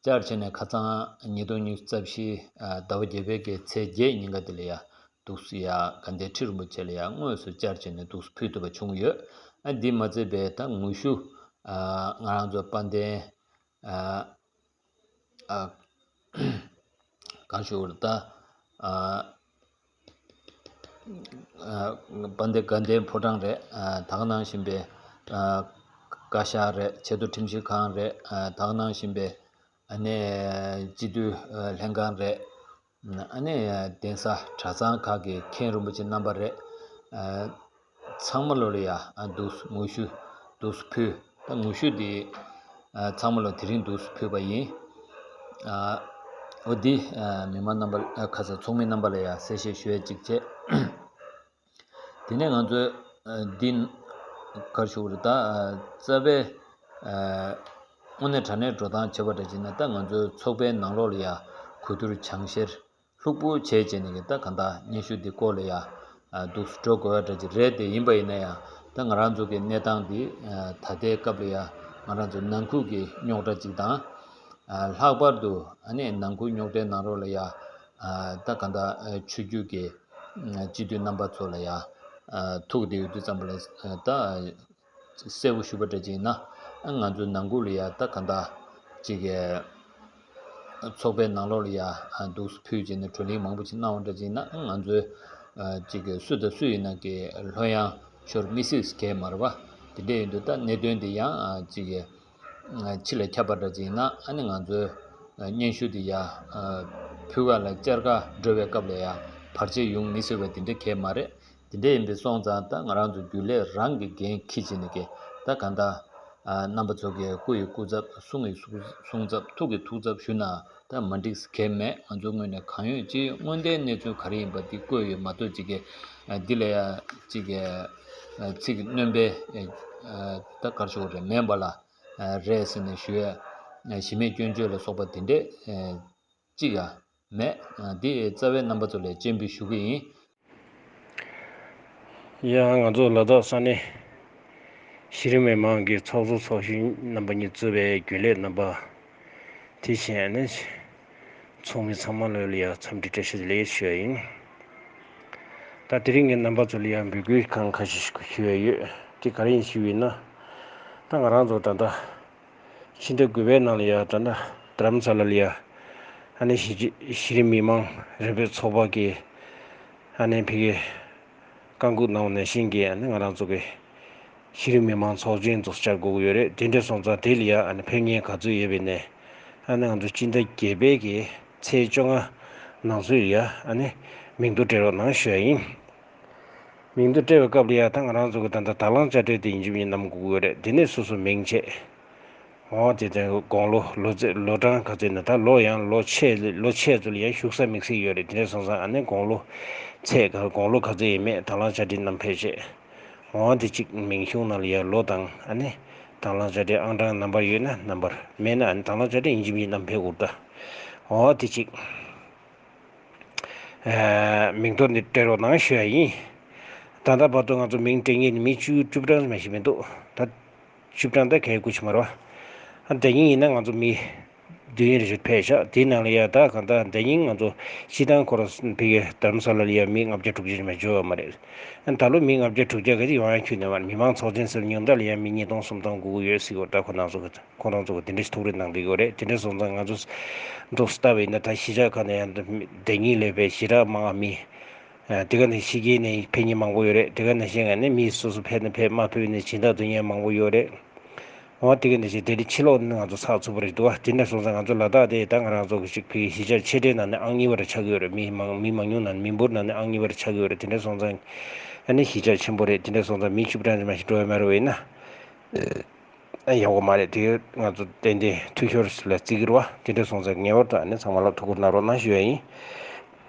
བཅར་བྱས་ནས་ཁ་སང་ཉིས་སྟོང་ཉི་ཤུ་རྩ་བཞི་ཨ་ཟླ་བ་བརྒྱད་པའི་གི་ཚེས་བརྒྱད་ཉིན་ཀ་དེ་ལ་ཡ་འདུག་སེ་ཡ་དགའ་ལྡན་ཁྲི་རིན་པོ་ཆེ་ལ་ཡ་དངོས་སུ་བཅར་བྱས་ནས་འདུག་སེ་ཕུལ་ཐུབ་པ་བྱུང་ཡོད། ཨ་འདི་མ་ཚད་པའི་ད་དངོས་ཤུགས་ཨ་ང་རང་ཚོ་དཔལ་ལྡན་ཨ་ཨ་གང་ཞུ་བར་ད་ཨ་ཨ་དཔལ་ལྡན་དགའ་ལྡན་ཕོ་བྲང་རེད། ཨ་ད་ག་ནང་བཞིན་པའི་ཨ་བཀའ་ཤག་རེད། ཆེས་མཐོ་ཁྲིམས་ཞིབ་ཁང་རེད། ཨ་ད་ག་ནང་བཞིན་པའི་ཨ་ནི་སྤྱི་འཐུས་ཨ་ལྷན་ཁང་རེད། ཨ་ནི་གདན་ས་གྲྭ་ཚང་ཁག་གི་མཁན་རིན་པོ་ཆེ་རྣམ་པ་རེད། ཨ་ཚང་མ་ལོ་ལ་ཡ་ཨ་འདུག་དངོས་ཞུ་འདུག་ཕུལ། ད་དངོས་ཞུ་འདི་ཨ་ཚང་མ་ལོ་དེ་རིང་འདུག་ཕུལ་བ་ཡིན། ཨ་འོ་འདི་ཨ་མི་མང་རྣམ་པ་ཨ་ཁ་ས་ཚོགས་མི་རྣམ་པ་ལ་ཡ་གསལ་བཤད་ཞུ་ཡ་གཅིག་བྱས། དེ་ནས་ང་ཚོས་ཨ་འདི་ག་རེ་ཞུ་དགོས་རེད། ད་ཨ་རྩ་བའི་ཨ་དངོས་གནས་དྲང་གནས་འགྲོ་སྟངས་བྱེད་པ་འདྲ་བྱས་ན། ད་ང་ཚོའི་ཚོགས་པའི་ནང་ལོགས་ལ་ཡ་གོ་བསྡུར་སྦྱང་བཤེར་ལྷུག་པོ་བྱས་བྱས་ནས་ཀྱི། ད་གང་ལྟར་སྙན་ཞུ་འདི་སྐོར་ལ་ཡ་ཨ་འདུག་སེ་འགྲོ་དགོས་པ་འདྲ་ཅིག་རེད། དེ་ཡིན་པ་ཡིན་ན་ཡང་། ད་ང་རང་ཚོ་གི་གནས་སྟངས་འདི་ཨ་ད་ལྟའི་སྐབས་ལ་ཡ་ང་རང་ཚོ་ནང་ཁུལ་གྱི་རྙོག་དྲ་ཅིག་དང་། ཨ་ལྷག་པར་དུ་ཨ་ནི་ནང་ཁུལ་རྙོག་དྲའི་ནང་ལོགས་ལ་ཡ་ཨ་ད་གང་ལྟར་ཨ་ཆོས་བརྒྱུད་ཀྱི་ཨ་སྤྱི་འཐུས་རྣམ་པ་ཚོ་ལ་ཡ་ཨ་ཐུག་བསྡད་ཡོད་དུས་ཙམ་པ་ལ། ཨ་ད་གསལ་པོ་ཞུ་བ་འདྲ་ཅིག་ཡིན་ན། ཨ་ང་ཚོའི་ནང་ཁུལ་ལ་ཡ་ད་གང་ལྟར་ཅིག་གི་ཚོགས་པའི་ནང་ལོགས་ལ་ཡ་ཨ་འདུག་སེ་ཕུལ་བྱས་ནས་བགྲོ་གླེང་མང་པོ་ཅིག་གནང་བ་འདྲ་ཅིག་ཡིན་ན། ཨ་ང་ཚོའི་ཨ་ཅིག་གི་སུ་དང་སུ་ཡིན་ན་གི་ལྷོད་ཡངས་ཤོར་མི་སྲིད་གལ་མ་རེད་པ། དེ་འདྲ་ཡིན་དུས་ད་གནད་དོན་འདི་ཡང་ཨ་ཅིག་གི་ཕྱི་ལ་ཁྱབ་པ་འདྲ་ཅིག་ཡིན་ན། ཨ་ནི་ང་ཚོའི་སྙན་ཞུ་འདི་ཡ་ཕུལ་ག་ལ་བཅར་ག་འགྲོ་བའི་སྐབས་ལ་ཡ་བར་ཆད་ཡོང་མི་སྲིད་པ་དེ་འདྲ་གང་ཡང་མ་རེད། དེ་འདྲ་ཡིན་པས་སོང་ཙང་། ད་ང་རང་ཚོ་རྒྱུན་ལས་རང་གི་འགན་འཁྱེར་བྱས་ནས་ཀྱི། ད་གང་ལྟར་རྣམ་པ་ཚོ་གི་སྐུ་ཡི་སྐུ་ཚབ། གསུང་ཡི་གསུང་ཚབ། ཐུགས་ཀྱི་ཐུགས་ཚབ་ཞུས་ན་ད་མ་འགྲིག་གང་ཡང་མེད། ང་ཚོའི་ངོས་ནས་གང་ཡོད་ཅིག་དངོས་བདེན་གནས་ཚུལ་ག་རེ་ཡིན་པ་འདི་བཀོད་ཡོད་མ་གཏོགས། ཅིག་གི་འདི་ལ་ཡ་ཅིག་གི་ཚིག་གི་སྣོན་པའི་ད་ག་རེ་ཞུ་དགོས་རེད། མེད་པ་ལ། རེད་ཟེར་ནས་ཞུ་ཡ། གཞི་མེད་སྐྱོན་བརྗོད་ལ་སོགས་པ་དེ་འདྲས་གཅིག་ཡང་མེད། འདི་རྩ་བའི་རྣམ་པ་ཚོ་ལ་སྤྱན་འབུལ་ཞུ་གི་ཡིན། ཡང་ང་ཚོ་ལ་དྭགས་ས་གནས་གཞི་རིམ་མི་མང་གི་ཚོགས་གཙོ་ཚོགས་གཞོན་རྣམ་པ་གཉིས་གཙོས་པའི་རྒྱུན་ལས་རྣམ་པ། དེ་བཞིན་ནི་ཚོགས་མི་ཚང་མ་ལོས་ལ་ཡང་འཚམས་འདྲི་བཀྲ་ཤིས་བདེ་ལེགས་ཞུ་ཡ་ཡིན། ད་དེ་རིང་ངས་རྣམ་པ་ཚོ་ལ་ཡང་འབོད་སྐུལ་གང་ཁ་ཤས་ཤིག་ཞུ་ཡ་ཡོད། དེ་ག་རེ་ཡིན་ཞུས་པ་ཡིན་ན། ད་ང་རང་ཚོ་ད་ལྟ་ཕྱི་ཟླ་དགུ་པའི་ནང་ལ་ཡ་ད་ལྟ་རྡ་རམ་ས་ལ་ལ་ཡ་ཨ་ནི་གཞི་གཞི་རིམ་མི་མང་རིམ་པའི་ཚོགས་པ་གི་ཨ་ནི་ཕ་གི་བཀའ་འགུག་གནང་བ་ནང་བཞིན་གྱི། ཨ་ནི་ང་རང་ཚོ་གི་གཞི་རིམ་མི་མང་ཚོགས་ཆེན་འདུག་སེ་བཅར་དགོས་ཀྱི་ཡོད་རེད། དེ་འདྲ་སོང་ཙང་དེ་ལ་ཡ་ཨ་ནི་ཕེབས་མཁན་ག་ཚོད་ཡོད་པ་ཡིན་ནའི། ཨ་ནི་ང་ཚོ་སྤྱི་ཟླ་བརྒྱད་པའི་གི་ཚེས་བཅོ་ལྔ་ནང་ཚུད་ཡ་ཨ་ནི་མིང་ཐོ་སྤྲད་རོགས་གནང་ཞུ་ཡ་ཡིན། མིང་ཐོ་སྤྲད་པའི་སྐབས་ལ་ཡ་ད་ང་རང་ཚོ་གི་ད་ལྟ་དང་བླངས་དཔྱ་ཁྲལ་དེ་ཡིན་གཅིག་མིན་གཅིག་བསྣམས་དགོས་ཀྱི་ཡོད་རེད། དེ་ནས་སོ་སོ་མིང་བྱས། འོ་དེ་དེ་དགུང་ལོ་ལོ་ཚད་ལོ་གྲངས་ག་ཚོད་ཡིན་ན། ད་ལོ་ཡང་ལོ་ཆེ་ལོ་ཆེ་ཚོ་ལ་ཡང་བཞུགས་ས་དམིགས་བསལ་ཡོད་རེད། དེ་འདྲ་སོང་ཙང་ཨ་ནི་དགུང་ལོ་ཚད་ག་དགུང་ལོ་ག་ཚོད་ཡིན་མེད་དང་བླངས་དཔྱ་ཁྲལ་བསྣམས་ཕེབས་བྱས། འོ་དེ་གཅིག་མིང་གཞུང་ནང་ལ་ཡང་ལོ་དང་ཨ་ནི་དང་བླངས་དཔྱ་ཁྲལ་ཨང་གྲངས་ནམ་བར་ཡོད་ན་ནམ་བར། མེད་ན་ཨ་ནི་དང་བླངས་དཔྱ་ཁྲལ་ཡིན་གཅིག་མིན་གཅིག་བསྣམས་ཕེབས་དགོས་རེད། ད་འོ་དེ་གཅིག་ཨ་མིང་ཐོ་འདི་སྤྲད་རོགས་གནང་ཞུ་ཡ་ཡིན། ད་ལྟ་བར་དུ་ང་ཚོ་མིང་སྤྲད་མཁན་ནི་མི་བཅུ་བཅུ་གྲངས་མ་ཞིག་མི་འདུག་ད་བཅུ་གྲངས་ད་གའི་སྐུ་ཆེ་མ་རེད་པ། ཨ་ད་ཉིན་ཡིན་ན་ང་ཚོ་མི་བདུན་རེ་ཞིག་ཕེབས་ཤག་དེའི་ནང་ལ་ཡ་ད་གང་ལྟར་ད་ཉིན་ང་ཚོ་སྤྱི་བཏང་ཁོ་རང་ཕ་གི་རྡ་རམ་ས་ལ་ལ་ཡ་མི་ལྔ་བརྒྱ་དྲུག་ཅུ་ཞིག་མ་འབྱོར་བ་མ་རེད། ཨ་ད་ལོ་མི་ལྔ་བརྒྱ་དྲུག་ཅུ་ག་ཅིག་ཡོང་ཡ་ཁྱོན་ནས་མ་རེད། མི་མང་ཚོགས་ཆེན་ཟེར་ཉུང་མཐའ་ལ་ཡ་མི་ཉིས་སྟོང་སུམ་སྟོང་སྒུག་གི་ཡོད་ཟེར་གི་ཡོད། ད་ཁོ་རང་ཚོ་གི་ཁོ་རང་ཚོ་གི་དེ་འདྲ་ཞིག་ཐུགས་རེ་གནང་བསྡད་ཡོད་རེད། དེ་འདྲ་སོང་ཙང་ང་ཚོ་འདུག་སེ་ལྟ་བ་ཡིན་ན། ད་གཞིས་ཆགས་ཁག་ནས་ཡང་ད་ཉིན་ལས་ཕེབས་ཞེ་དྲག་མང་བ་མི། ཨ་དེ་ག་ནས་ཕྱི་རྒྱལ་ནས་ཕེབས་མཁན་མང་པོ་ཡོད་རེད། དེ་ག་ནང་བཞིན་ཨ་ནི་མི་སོ་སོ་ཕེབས་ན་ཕེབས། མ་ཕེབས་ནས་སྦྱིན་བདག་སྡོད་མཁན་མང་པོ་ཡོད་རེད། འོ་དེ་ག་ནང་བཞིན་དེ་རིང་ཕྱི་ལོགས་ནས་ང་ཚོ་ཚགས་ཚུད་པོ་རེད་འདུག་པ། དེ་འདྲ་སོང་ཙང་ང་ཚོ་ལ་དྭགས་དེ་ད་ང་རང་ཚོ་གི་ཅིག་ཕ་གི་གཞིས་ཆགས་ཆེ་གྲས་ནང་ནས་ཨང་གཉིས་པ་རེ་ཆགས་ཀྱི་ཡོད་རེད། མི་མང་མི་མང་ཉུང་ནང་ནས། མི་འབོར་ནང་ནས་ཨང་གཉིས་པ་རེ་ཆགས་ཀྱི་ཡོད་རེད། དེ་འདྲ་སོང་ཙང་ཨ་ནི་གཞིས་ཆགས་ཆེན་པོ་རེད། དེ་འདྲ་སོང་ཙང་མི་བཅུ་གྲངས་ཙམ་མ་ཞིག་འགྲོ་ཡ་མ་རེད་པ་ཡིན་ན། ཨ་ཡག་པོ་མ་རེད། དེ་ང་ཚོ་ཏན་ཏན་འཐུས་ཤོར་ལ་བརྩི་གི་རེད་པ། དེ་འདྲ་སོང་ཙང་ངེས་པར་དུ་ཨ་ནི་ཚང་མ་ལ་ཐུགས་ཁུར་གནང་རོགས་གནང་ཞུ་ཡ་ཡིན།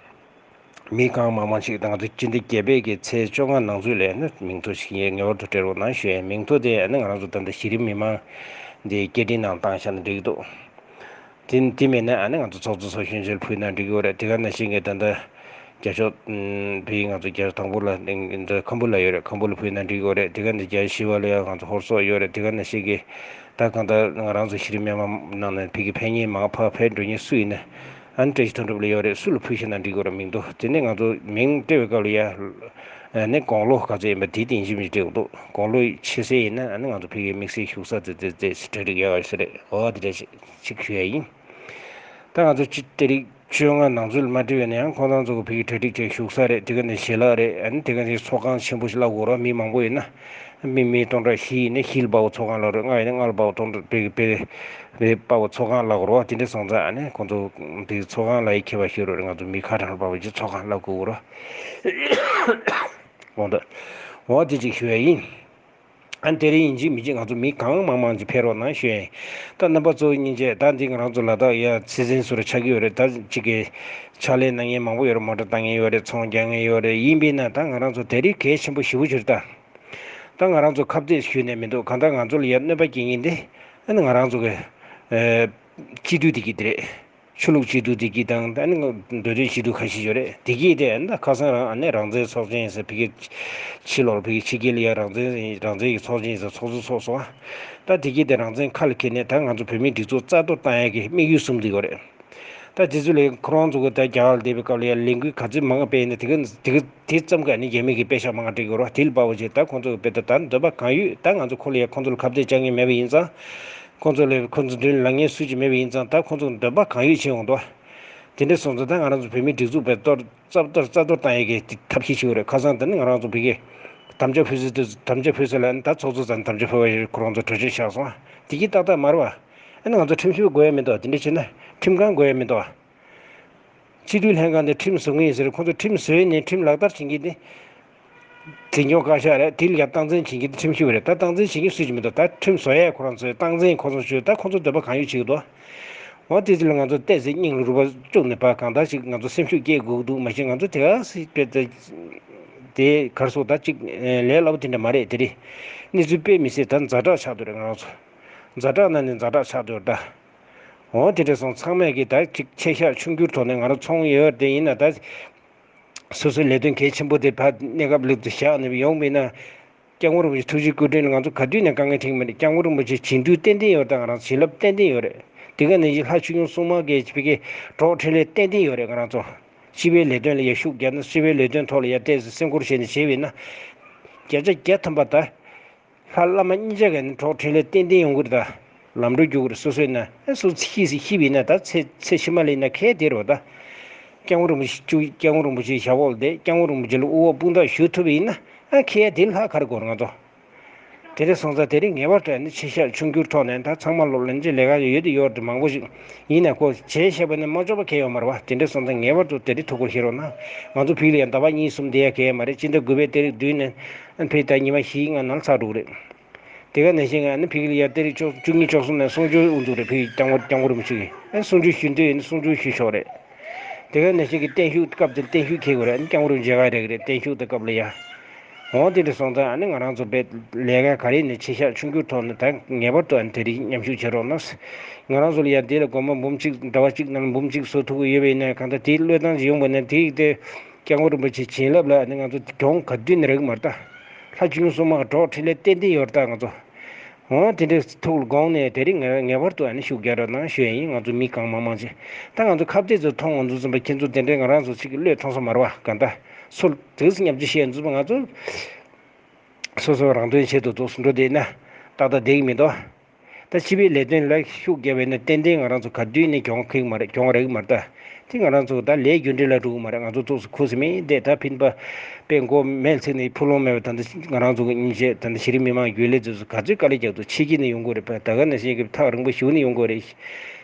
མི་གང་མང་མང་ཞིག་ད་ང་ཚོ་སྤྱི་ཟླ་བརྒྱད་པའི་གི་ཚེས་བཅོ་ལྔ་ནང་ཚུད་ལ་ནི་མིང་ཐོ་ཞིག་ངེས་པར་དུ་སྤྲད་རོགས་གནང་ཞུ་ཡ་ཡིན། མིང་ཐོ་དེ་ཨ་ནི་ང་རང་ཚོ་ད་ལྟ་གཞི་རིམ་མི་མང་འདི་སྐད་འཕྲིན་ནང་བཏང་བཞག་ན་འགྲིག་གི་འདུག་དེ་དེ་མེད་ན་ཨ་ནི་ང་ཚོ་ཚོགས་གཙོ་ཚོགས་གཞོན་ཚོར་ཕུལ་ན་འགྲིག་གི་ཡོད་རེད། དེ་ག་ནང་བཞིན་གྱི་ད་ལྟ་རྒྱ་ཤོག་ཨམ་ཕ་གི་ང་ཚོ་རྒྱ་ཤོག་དང་པོ་ལ་འདི་ཁམ་བུ་ལ་ཡོད་རེད། ཁམ་བུ་ལ་ཕུལ་ན་འགྲིག་གི་ཡོད་རེད། དེ་ག་ནས་རྒྱ་ཤོག་བཞི་པ་ལ་ཡང་ང་ཚོ་ཧོར་སོག་ཡོད་རེད། དེ་ག་ནང་བཞིན་གྱི་ད་གང་ལྟར་ང་རང་ཚོ་གཞི་རིམ་མི་མང་ནང་ནས་ཕ་གི་ཕེབས་མཁན་མང་ཕར་ཕེབས་འགྲོ་མཁན་སུ་ཡིན་ན། ཨ་ནི་བཀྲ་ཤིས་དོན་གྲུབ་ལ་ཡོད་རེད། སུ་ལ་ཕུལ་ཤེས་ན་འགྲིག་གི་རེད། མིང་ཐོ་དེ་ནས་ང་ཚོ་མིང་སྤྲད་པའི་སྐབས་ལ་ཡ་ཨ་ནི་དགུང་ལོ་ག་ཚོད་ཡིན་པ་དེ་དེ་ཡིན་གཅིག་མིན་གཅིག་སྤྲད་དགོས་འདུག་དགུང་ལོ་ཆེ་ས་ཡིན་ན་ཨ་ནི་ང་ཚོ་ཕ་གིའི་དམིགས་བསལ་བཞུགས་ས་དེ་དེ་དེ་གྲ་སྒྲིག་ཡག་ཡོད་ས་རེད། འོ་དེ་འདྲ་ཞིག་ཞིག་ཞུ་ཡ་ཡིན། ད་ང་ཚོ་སྤྱི་ཟླ་རིག་བཅོ་ལྔ་ནང་ཚུད་ལ་མ་འགྲིག་པ་ཡིན་ན་ཡང་ཁོང་རྣམ་ཚོ་གི་ཕ་གིའི་གྲ་སྒྲིག་བྱས་བཞུགས་ས་རེད། དེ་ག་ནས་ཞལ་ལག་རེད། ཨ་ནི་དེ་ག་ནས་ཚོགས་ཁང་ཆེན་པོ་ཞིག་གླ་དགོས་རེད། མི་མང་པོ་ཡིན་ན། མི་མི་སྟོང་ཕྲག་བཞི་ཡིན་ན་བཞི་ལ་དཔའ་བོ་ཚོགས་ཁང་གླ་རེད། ལྔ་ཡིན་ན་ལྔ་ལ་དཔའ་བོ་སྟོང་ཕྲག་དཔེ་དཔེ་དཔའ་བོ་ཚོགས་ཁང་གླ་དགོས་རེད་པ། དེ་འདྲ་སོང་ཙང་ཨ་ནི་ཁོང་ཚོ་དེ་ཚོགས་ཁང་གླ་ཡི་ཁྱད་པར་ཤོར་རེད། ང་ཚོ་མི་ཁ་གྲངས་དཔའ་བོ་ཅིག་ཚོགས་ཁང་གླ་དགོས་རེད་པ། འོ་ད་འོ་དེ་ཅིག་ཞུ་ཡ་ཡིན། ཨ་ནི་དེ་རིང་ཡིན་གཅིག་མིན་གཅིག་ང་ཚོ་མི་གང་མང་མང་ཅིག་ཕེབས་རོགས་གནང་ཞུ་ཡ་ཡིན། ད་རྣམ་པ་ཚོ་སྙིང་རྗེ། ད་འདི་ང་རང་ཚོ་ལ་དྭགས་ཡ་ཚེ་བཙོན་ཟུར་ཆགས་ཀྱི་ཡོད་རེད། ད་གཅིག་གི་ཕྱག་ལས་གནང་མཁན་མང་པོ་ཡོད་རེད། མོ་ཊ་བཏང་མཁན་ཡོད་རེད། ཚོང་རྒྱག་མཁན་ཡོད་རེད། ཡིན་པས་ན་ད་ང་རང་ཚོ་དེ་རིང་གལ་ཆེན་པོ་ཞེ་པོ་ཅིག་རེད་ད། ད་ང་རང་ཚོ་ཁ་གཏད་ཞུས་ནས་མི་འདུག་གང་ལྟར་ང་ཚོ་ལ་ཡ་གནོད་པ་སྐྱེལ་མཁན་དེ་ཨ་ནི་ང་རང་ཚོ་གི་ཨེ་སྤྱི་འཐུས་དེ་གི་དེ་རེད། ཆོས་ལུགས་སྤྱི་འཐུས་བདེ་སྐྱིད་དང་། ད་ནི་མདོ་སྟོད་སྤྱི་འཐུས་ཁ་ཤས་ཡོད་རེད། བདེ་སྐྱིད་དེ་ད་ཁ་སང་རང་ཨ་ནི་རང་བཙན་ཚོགས་ཆེན་ཟེར་ཕ་གི་ཕྱི་ལོགས་ཕ་གི་ཕྱི་རྒྱལ་ལ་ཡ་རང་བཙན་རང་བཙན་གྱི་ཚོགས་ཆེན་ཟེར་ཚོགས་གཙོ་ཚོགས་སོང་ཨ། ད་བདེ་སྐྱིད་དེ་རང་བཙན་ཁ་ལ་འཁྱེར་ནས་ད་ང་ཚོ་བོད་མིའི་སྒྲིག་འཛུགས་རྩ་གཏོར་བཏང་ཡ་གི་དམིགས་ཡུལ་གསུམ་དེ་ཡོད་རེད། ད་དེ་ཚོ་ལས་ཁོ་རང་ཚོ་གི་ད་རྒྱ་གར་ལ་བསྡད་པའི་སྐབས་ལ་ཡ་ལས་འགུལ་ག་ཚོད་མང་སྤེལ་ནས་དེ་གི་དེ་གི་དེ་ཙམ་ག་ནི་རྒྱ་མི་གི་དཔེ་ཤག་མང་སྤྲད་ཀྱི་ཡོད་རེད་བ། དེ་ལ་དཔའ་བོ་བྱས་ད་ཁོང་ཚོ་གི་དཔེ་ད་ད་འདོད་པ་གང་ཡོད་ད་ང་ཚོ་ཁོ་ལ་ཡ་ཁོང་ཚོ་ལ་ཁ་གཏད་བཅག་མཁན་མེད་པ་ཡིན་ཙང་། ཁོང་ཚོ་ལ་ཁོང་ཚོ་མདུན་ལ་ལངས་མཁན་སུ་གཅིག་མེད་པ་ཡིན་ཙང་ད་ཁོང་ཚོ་འདོད་པ་གང་ཡོད་བྱེད་འོང་དོ། དེ་འདྲ་སོང་ཙང་ད་ང་རང་ཚོ་བོད་མིའི་སྒྲིག་འཛུགས་པའི་གཏོར་རྩ་གཏོར་རྩ་གཏོར་བཏང་ཡས་ཀྱི་ཐབས་ཤེས་བྱེད་དགོས་རེད། ཁ་སང་ད་ནི་ང་རང་ཚོ་བོད་ཀྱི་དམ་བཅའ་ཕུལ་ས་དེ་དམ་བཅའ་ཕུལ་ས་ལ་ནི་ད་ཚོགས་གཙོ་ཚང་དམ་བཅའ་ཕུལ་བ་ཡོད། ཁོ་རང་ཚོ་གྲོས་ཆོད་བཞག་སོང་། དེ་གྱིས་ཏག་ཏག་མ་རེད་བ། ཨ་ནི་ང་ཚོ་ཁྲིམས་ཞིབ་དགོས་ཡ་མི་འདུག་དེ་འདྲ་བྱས་ན་ཁྲིམས་ཁང་དགོས་ཡ་མི་འདུག་སྤྱི་འཐུས་ལྷན་ཁང་དེ་ཁྲིམས་བཟོ་ངེས་ཟེར། ཁོང་ཚོ་ཁྲིམས་བཟོས་ནས་ཁྲིམས་ལག་བསྟར་བྱེད་མཁན་དེ་འཛིན་སྐྱོང་བཀའ་ཤག་རེད། དེ་ལ་ཡང་སྟངས་འཛིན་བྱེད་མཁན་དེ་ཁྲིམས་ཞིབ་རེད། ད་སྟངས་འཛིན་བྱེད་མཁན་སུ་ཞིག་མི་འདུག་ད་ཁྲིམས་བཟོ་ཡས་ཁོ་རང་ཚོས་སྟངས་འཛིན་ཁོ་ཚོ་བྱོས། ད་ཁོ་ཚོ་འདོད་པ་གང་ཡོད་བྱེད་ཀྱི་འདུག་འོ་དེ་ཚོ་ལ་ང་ཚོ་བལྟས་ཚེ་སྙིང་ལ་རུས་པ་བཅུག་ནས་ཕར་གང་ལྟར་ཞིག་ང་ཚོ་སེམས་ཤུགས་སྐྱེད་དགོས་ཀྱི་འདུག་མ་གཞི་ང་ཚོ་དེ་ག་སྲིད་དཔེ་ད་དེ་གར་སོང་ད་ཅིག་ལས་སླ་པོ་དེ་འདྲ་མ་རེད། དེ་རེད། གནས་ཚུལ་དཔེ་མི་སྲིད་ད་ཛ་དྲག་ཆགས་འདུག་རེད། ང་རང་ཚོ་ཛ་དྲག་ན་ནས་ཛ་དྲག་ཆགས་འདུག་རེད་ད། འོ་དེ་འདྲ་སོང་ཚང་མས་ཀྱི་ད་ཅིག་ཆེ་ཤག་ཆུང་འགྱུར་ཐོག་ནས་ང་རང་ཚོང་ཡོད་དེ་ཡིན་ན་ད། སོ་སོའི་ལས་དོན་གལ་ཆེན་པོ་དེ་ཕར་གནས་སྐབས་ལུགས་དུ་བཞག་ནས་ཡོང་མིན་ན། སྐྱབས་མགོན་རིན་པོ་ཆེ་ཐུགས་རྗེ་སྐུ་དྲིན་ལ་ང་ཚོ་ག་དུས་ནས་དཀའ་ངལ་འཕྲད་ཀྱི་མ་རེད། སྐྱབས་མགོན་རིན་པོ་ཆེ་བྱིན་མཐུ་ཏན་ཏན་ཡོད་རེད། ད་ང་རང་བྱིན་རླབས་ཏན་ཏན་ཡོད་རེད། དེ་ག་ནས་ཀྱི་ལྷ་ཆོས་སྐྱོང་སྲུང་མ་གི་ཕ་གི་གྲོགས་འཕྲིན་ལས་ཏན་ཏན་ཡོད་རེད། ང་རང་ཚོ་སྤྱི་པའི་ལས་དོན་ལ་ཡ་ཤུགས་རྒྱབ་ན། སྤྱི་པའི་ལས་དོན་ཐོག་ལ་ཡ་ཏོག་ཙམ་སེམས་ཁུར་བྱས་ནས་བྱས་པ་ཡིན་ན། བརྒྱ་ཆ་བརྒྱ་ཐམ་པ་ད། ལྷ་བླ་མ་གཉིས་ཆ་ག་ནས་གྲོགས་འཕྲིན་ལས་ཏན་ཏན་ཡོང་གི་རེད་ད། ལམ་འགྲོ་རྒྱུག་གི་རེད། སོ་སོས་ན་ཨེ་སོ་ཤི་ཤི་ཤི་བས་ན་ད་ཚེ་ཚེ་ཕྱི་མ་ལས་ན་ཁེ་དེ་རེད་ད། སྐྱབས་མགོན་རིན་པོ་ཆེ་བཅུ། སྐྱབས་མགོན་རིན་པོ་ཆེའི་ཞབས་འོག་བསྡད། སྐྱབས་མགོན་རིན་པོ་ཆེ་ལ་དབུ་འོག་དཔུང་རྟགས་ཞུ་ཐུབ་པ་ཡིན་ན་ཨ་ཁེ་དེ་ལྷག་ག་རེ་དགོས་རེད་ང་ཚོ། དེ་འདྲ་སོང་ཙང་དེ་རིང་ངེས་པར་དུ་ཨ་ནི་ཆེ་ཤག་ཆུང་འགྱུར་ཐོག་ནས་ད་ཚང་མ་ལོ་ལན་ཅི་ལས་ཀ་ཡོད་དེ་ཡོད་དེ་མང་པོ་ཞིག་ཡིན་ན་ཁོ་བྱས་བཞག་པ་ནི་མ་འཇོག་པ་གལ་ཡོད་མ་རེད་བ། དེ་འདྲ་སོང་ཙང་ངེས་པར་དུ་དེ་རིང་ཐུགས་ཁུར་བཞེས་རོགས་གནང་། ང་ཚོ་ཕ་གི་ལ་ཡང་ཟླ་བ་གཉིས་གསུམ་བསྡད་ཡ་གལ་ཡོད་མ་རེད། སྤྱི་ཟླ་དགུ་པའི་ཏ་རིག་བདུན་ནས་ཨ་ནི་ཕ་གི་ཟླ་ཉི་མ་བཞིའི་སྔ་ནང་ལ་ཚར་འགྲོ་གི་རེད། དེ་ག་ནང་བཞིན་ཨ་ནི་ཕ་གི་ལ་ཡ་ཏ་རིག་བཅུ་གཉིས་བཅུ་གསུམ་ནས་གསུང་ཆོས་དབུ་འཛུགས་རེད། ཕ་གི་སྐྱབས་མགོན་སྐྱབས་མགོན་རིན་པོ་ཆེ་གིས་ཨ་གསུང་ཆོས་ཞུ་འདོད་ཡིན་ན་གསུང་ཆོས་ཞུ་ཆོག་རེད། དེ་ག་ནང་བཞིན་གྱི་བརྟན་བཞུགས་སྐབས་དེར་བརྟན་བཞུགས་འཁེལ་དགོས་རེད། ཨ་ནི་སྐྱབས་མགོན་རིན་པོ་ཆེ་ག་རེ་གི་རེད། བརྟན་བཞུགས་དེ་སྐབས་ལ་ཡ། འོ་དེ་འདྲ་སོང་ཙང་ཨ་ནི་ང་རང་ཚོ་བས་ལས་ཀ་ག་རེ་ནས་ཆེ་ཤག་ཆུང་འགྱུར་ཐོག་ནས་ད་ངེས་པར་དུ་ཨ་ནི་དེ་རིང་མཉམ་ཞུགས་བྱེད་རོགས་གནང་། ང་རང་ཚོ་ལ་ཡ་འདི་ལ་སྒོར་མོ་འབུམ་གཅིག་ཟླ་བ་གཅིག་ནང་ལ་འབུམ་གཅིག་བཟོ་ཐུབ་ཀྱི་ཡོད་པ་ཡིན་ན་གང་ལྟར་དེའི་བློས་བཏང་ཅིག་ཡོང་བ་ན་དེ་ཡིག་དེ་སྐྱབས་མགོན་རིན་པོ་ཆེའི་བྱིན་རླབས་ལ་ཨ་ནི་ང་ཚོ་གྱོང་ག་དུས་ནས་རག་གི་མ་རེད་ད། ལྷ་ཆོས་སྐྱོང་སྲུང་མ་གྲོགས་འཕྲིན་ལས་ཏན་ཏན་ཡོད་རེད་ད་ང་ཚོ། འོ་དེ་འདྲའི་ཐུགས་ལ་དགོངས་ནས་དེ་རིང་ངེས་ངེས་པར་དུ་ཨ་ནི་ཤུགས་རྒྱག་རོགས་གནང་ཞུ་ཡ་ཡིན། ང་ཚོ་མི་གང་མང་མང་ཅིག་ད་ང་ཚོ་ཁ་གཏད་ཚོ་མཐོང་འོང་དུས་ཙམ་པ་ཁྱེད་ཚོ་དེ་འདྲའི་ང་རང་ཚོ་ཅིག་གི་བློས་ཐོངས་ས་མ་རེད་བ། གང་ལྟར་སུ་དུས་སུ་མཉམ་ཅིག་བཤད་དུས་ཙམ་པ་ང་ཚོ་སོ་སོ་རང་དོན་ཆེད་དུ་འདུག་སུ་འགྲོ་བསྡད་ན་ཏག་ཏག་བསྡད་ཀྱི་མི་འདུག་ད་སྤྱི་པའི་ལས་དོན་ལ་ཤུགས་རྒྱབ་པས་ན་ཏན་ཏན་ང་རང་ཚོ་ག་དུས་ནས་གྱོང་ཁེགས་མ་རེད། གྱོང་རག་གི་མ་རེད་ད། དེ་ང་རང་ཚོ་ད་ལས་རྒྱུ་འབྲས་ལ་འགྲོ་གི་མ་རེད། ང་ཚོ་ཚོགས་སུ་ཁུ་སིམ་མེར་བསྡད་ད་ཕིན་པ་དཔེ་མགོ་མེ་ཚིག་ནས་ཕུ་ལོང་མེད་པ། ད་ལྟ་ང་རང་ཚོ་གི་སྙིང་རྗེ་ད་ལྟ་གཞི་རིམ་མི་མང་རྒྱུན་ལས་ཚོ་ག་ཚོད་དཀའ་ལས་རྒྱག་འདུག་ཕྱི་རྒྱལ་ནས་ཡོང་དགོས་རེད་པ། ད་ག་ནང་བཞིན་གྱི་ཐག་རིང་པོ་ཞིག་ནས་ཡོང་དགོས་རེད།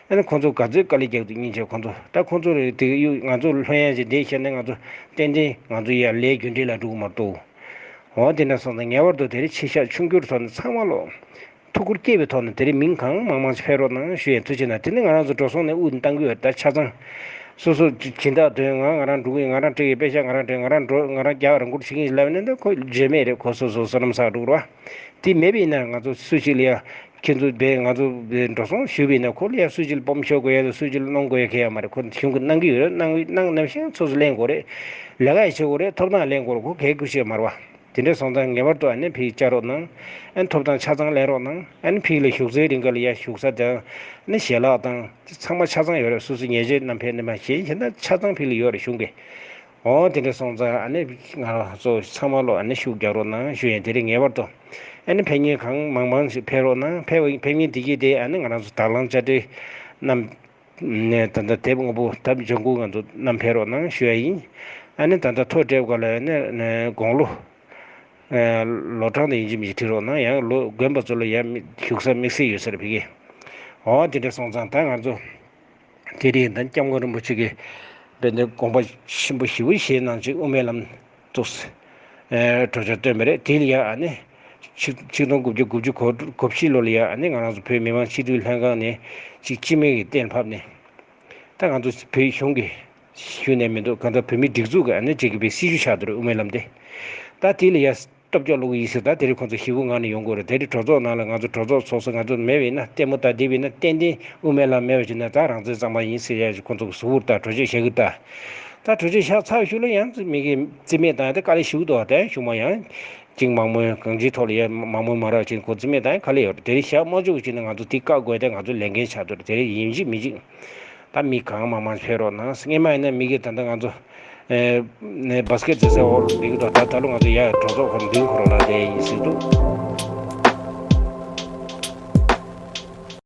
ཨ་ནི་ཁོང་ཚོ་ག་ཚོད་དཀའ་ལས་རྒྱག་འདུག་སྙིང་རྗེ་ཁོང་ཚོ། ད་ཁོང་ཚོ་རེད་དེ་གཡུག་ང་ཚོ་ལྷོད་ཡངས་ཅིག་བསྡད་བཞག་ན་ང་ཚོ་ཏན་ཏན་ང་ཚོ་ཡར་ལས་རྒྱུ་འབྲས་ལ་འགྲོ་གི་མ་གཏོགས། འོ་དེ་འདྲ་སོང་ཙང་ངེས་པར་དུ་དེ་རིང་ཆེ་ཤག་ཆུང་འགྱུར་ཐོག་ནས་ཚང་མ་ལོ། ཐུགས་ཁུར་བསྐྱེད་པའི་ཐོག་ནས་དེ་རིང་མི་གང་མང་མང་ཞིག་ཕེབས་རོགས་གནང་ཞུ་ཡས་ཐུགས་རྗེ་གནང་། དེ་ནས་ང་རང་ཚོ་འགྲོ་སོང་ནས་དབུགས་བཏང་གི་ཡོད་ད་ཆ་ཚང་། སོ་སོ་སྦྱིན་བདག་དོན་ང་ང་རང་འགྲོ་གི་ཡིན། ང་རང་སྤྲད་ཀྱི་དཔེ་ཤག་ང་རང་སྤྲད། ང་རང་འགྲོ་ང་རང་རྒྱག་རང་འཁུར་བྱེད་ཀྱི་ཡིན་ལབ་ནས་ད་ཁོ་བརྗེད་མེད་རེད། ཁོ་སོ་སོ་བསོད་ནམས་བསགས་འགྲོ་གི་རེད་བ། དེ་མེད་པ་ཡིན་ན་ང་ཚོ་སུ་ཞིག་ལ་ཡ་ཁྱེད་ཚོ་བས་ང་ཚོ་བས་འགྲོ་སོང་ཞུས་པ་ཡིན་ན་ཁོ་ལ་ཡ་སུ་ཞིག་ལ་སྤོམ་ཤོར་དགོས་ཡ་དང་སུ་ཞིག་ལ་གནོང་དགོས་ཡ་གལ་ཡོད་མ་རེད། ཁོ་གཞུང་གི་གནང་གི་ཡོད་རེད། གནང་གནང་ནང་བཞིན་སོ་སོ་ལེན་དགོས་རེད། ལས་ཀ་ཡ་བྱེད་དགོས་རེད། ཐོབ་ཐང་ལེན་དགོས་རེད། ཁོ་གལ་དགོས་ཤེས་མ་རེད་བ། དེ་འདྲ་སོང་ཙང་ངེས་པར་དུ་ཨ་ནི་ཕ་གི་བཅར་རོགས་གནང་། ཨ་ནི་ཐོབ་ཐང་ཆ་ཚང་ལེན་རོགས་གནང་། ཨ་ནི་ཕ་གི་ལ་བཞུགས་སའི་རིང་ག་ལ་ཡ་བཞུགས་ས་དང་ཨ་ནི་ཞལ་ལག་དང་ཚང་མ་ཆ་ཚང་ཡོད་རེད། སོ་སོའི་ཉེས་ཆད་རྣམས་ཕན་ནི་མ་ཤེས་བྱས་ན་ཆ་ཚང་ཕ་གི་ལ་ཡོད་རེད་གཞུང་གི། འོ་དེ་འདྲ་སོང་ཙང་ཨ་ནི་ང་རང་ཚོ་ཚང་མ་ལོ་ཨ་ནི་ཤུགས་རྒྱག་རོགས་གནང་ཞུ་ཡིན། དེ་རིང་ངེས་པར་དུ་ཨ་ནི་ཕེབས་མཁན་གང་མང་མང་ཞིག་ཕེབས་རོགས་གནང་། ཕེབས་ཕེབས་མཁན་དེ་གྱིས་དེ་ཨ་ནི་ང་རང་ཚོ་དང་བླངས་དཔྱ་ཁྲལ་རྣམས། ནས་ད་ལྟ་དེབ་སྔོན་པོ་དེབ་ལྗང་ཁུ་ང་ཚོ་བསྣམས་ཕེབས་རོགས་གནང་ཞུ་ཡ་ཡིན། ཨ་ནི་ད་ལྟ་ཐོ་སྤྲད་སྐབས་ལ་ནི་དགུང་ལོ་ལོ་གྲངས་དེ་ཡིན་གཅིག་མིན་གཅིག་བྲིས་རོགས་གནང་། ཡང་ལོ་རྒན་པ་ཚོ་ལ་ཡང་བཞུགས་ས་དམིགས་བསལ་ཡོད་ས་རེད་ཕ་གི། འོ་དེ་འདྲ་སོང་ཙང་ད་ང་ཚོ་དེ་རིང་ད་སྐྱབས་མགོན་རིན་པོ་ཆེ་གི་དཔེ་འདི་དགོངས་པ་ཆེན་པོ་ཞེ་པོ་བཞེས་གནང་ཅིག་དབུ་མའི་ལམ་ཚོགས་གྲོས་ཆོད་བཏོན་པ་རེད། དེ་ལ་ཡང་ཨ་ནི་ ཆིག་ཆིག་སྟོང་དགུ་བརྒྱ་དགུ་བཅུ་གོ་གོ་བཞི་ལོ་ལ་ཡ་ཨ་ནི་ང་རང་ཚོ་བོད་མི་མང་སྤྱི་འཐུས་ལྷན་ཁང་ནས་ཅིག་སྤྱི་མོས་ཀྱིས་གཏན་ཕབ་ནས། ད་ང་ཚོ་བོད་གཞུང་གིས་ཞུས་ནས་མི་འདུག་གང་ལྟར་བོད་མིའི་སྒྲིག་འཛུགས་ཀྱི་ཨ་ནི་ཅིག་གི་བའི་སྲི་ཞུ་བཞག་འདུག་རེད། དབུ་མའི་ལམ་དེ། ད་དེ་ལ་ཡ་སྟོབས་སྐྱོ་བླུག་གི་ཡིན་ཟེར། ད་དེ་རིང་ཁོང་ཚོ་ཞེ་པོ་ངང་ནས་ཡོང་དགོས་རེད། དེ་རིང་གྲོས་ཚོགས་ནང་ལ་ང་ཚོ་གྲོས་ཚོགས་ཚོགས་ས་ང་ཚོ་མེད་པ་ཡིན་ན། ལྟད་མོ་ལྟ་བསྡད་པ་ཡིན་ན། ཏན་ཏན་དབུ་མའི་ལམ་མེད་པ་བྱས་ན་ད་རང་བཙན་གཙང་མ་ཡིན་ཟེར་ཡ་ཞིག་ཁོང་ཚོ་གི་གཟུགས་པོར་ད་གྲོས་ཆོད་བཞག་གི། ད་ད་གྲོས་ཆོད་བཞག་ཚར་ཤུལ་ལ་ཡང་མི་གི་རྩིས་མེད་བཏང་ཡ་དེ་དཀའ་ལས་ཞེ་པོ་འདུག་ད་གཞུང་མང་ཡང་ཅིག་མང་མོས་གང་ཅིའི་ཐོག་ལ་ཡ་མང་མོས་མ་རག་ཅིག་ཁོ་རྩིས་མེད་བཏང་ཡ་དཀའ་ལས་ཡོད་རེད། དེ་རིང་བཞག་མ་བཅུག་ཅིག་ན་ང་ཚོ་དེ་བཀག་དགོས་དེ་ང་ཚོ་ལས་འགན་ཆགས་འདུག་དེ་རིང་ཡིན་གཅིག་མིན་གཅིག་ད་མི་གང་མང་མང་ཕེབས་རོགས་གནང་། སྔས་མ་ཡིན་ན་མི་གི་ད་ལྟ་ང་ཚོ་ཨེ་ནས་བྷ་སི་ཀེ་ཊི་རྩེད་ས་འོག་ལ་འདུག་གི་འདུག་ད་ད་ལོ་ང་ཚོ་ཡ་གྲོས་ཚོགས་ཁོ་མདུན་ཁོ་རང་ལ་བསྡད་ཡིན་ཟེར་འདུག